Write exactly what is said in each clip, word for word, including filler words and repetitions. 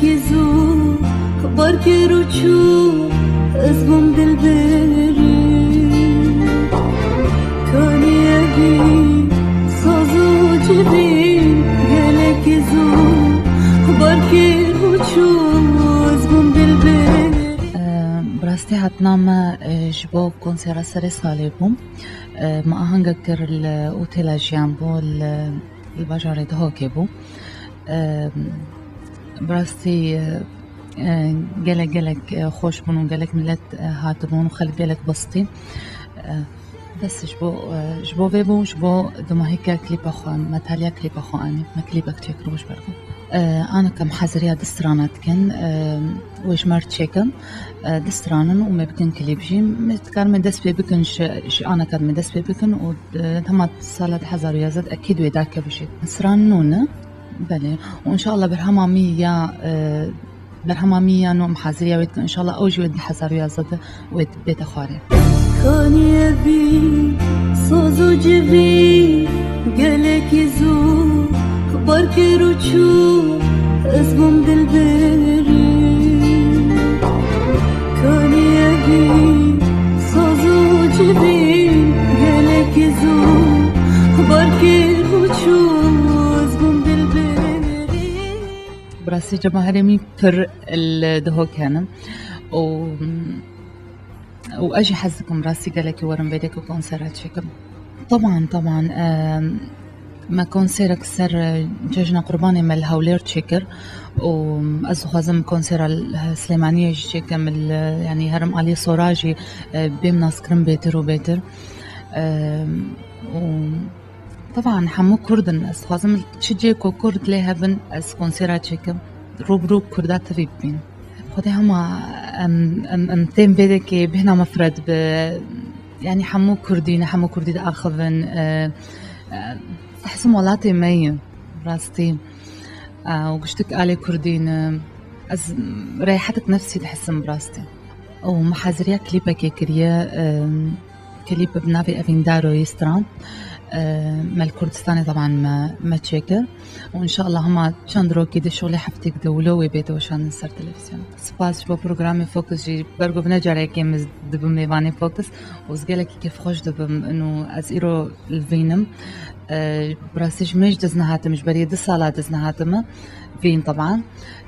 Ki zû bar kir û çû, ez bûm dilberî. Kanî evî saz û civîn, gelekî zû bar kir û çû, ez bûm dilberî. Bi rastî hatina me, e, ji bo konsera serê salê bû. E, me ahengek kir li otela jiyan bû, li, li bajarê Dihokê bû. E, Bi rastî, e, e, gelek, gelek, e, xweş bûn û gelek milet, e, hatibûn û xelk gelek bistî. E, bes ji bo, e, ji bo vê bû, ji bo dumahîka klîpa xwe, me taliya klîpa xwe anî, me klîpek çêkir û ji ber xwe. E, aneke em heziriya du strana dikin, e, wê ji me re çêkin, e, du stranin û me bikin klîp jî. Me dikarin me dest pê bikin, ji, ji aneke me dest pê bikin û, e, hema sala du hezar û yazdeh ekîd wê dakeve jî. Stran nû ne? Belê. Û înşallah berhema mî ya, e, berhema mî ya nû em haziriya wê dikin. Înşallah ew jî wê du hezar û yazdeh de wê bête xwarê. Kanî evî saz û civî, gelekî zû bar kir û çû, ez bûm dilberî. Kanî evî saz û civî, gelekî zû bar kir û çû, ez bûm dilberî. Bi rastî cemaherê min pir li Dihok hene û, û ez jî hez dikim rastî gelekî werim vê deke konsera çêkim. Teban, teban, em, me konserek ser, e, cejna Qurbanê me li Hewlêr çêkir û ez dixwazim konsera li Silêmaniyê jî çêkim, li, yanî herim alî Sora jî, e, bêm naskirin bêtir û bêtir. Em, û Teban hemû Kurd in. Ez dixwazim çi cihê ku Kurd lê hebin, ez konsera çêkim. Rû bi rû Kurda tevî bibîn. Xwedê hema em, em, em tên vê dekê bêhna me fireh dibe. Yanî hemû Kurdî ne, hemû Kurdî diaxivin. E, e, dihsim welatê me ye, rastî. E, û giştik alê Kurdî ne. Ez rehetek nefsî dihisim bi rastî. Û me heziriya klîpekê kiriye, e, klîp bi navê Evîndaroyî stran. E, me li Kurdistanê teban me, me çêkir. Û înşallah hema çend rokî di şolê heftêk de wilo wê bête weşandin ser televîzyon. Spas ji bo programê Focus jî, ber ku bi ne carekê min dibim mêvanê Focus û ez gelekî kêfxweş dibim û ez îro li vînim. E, bi rastî ji min jî diz nehatim, ji berî du sala diz nehatime vîn teban.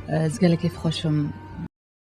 E, ez gelekî kêfxweş im.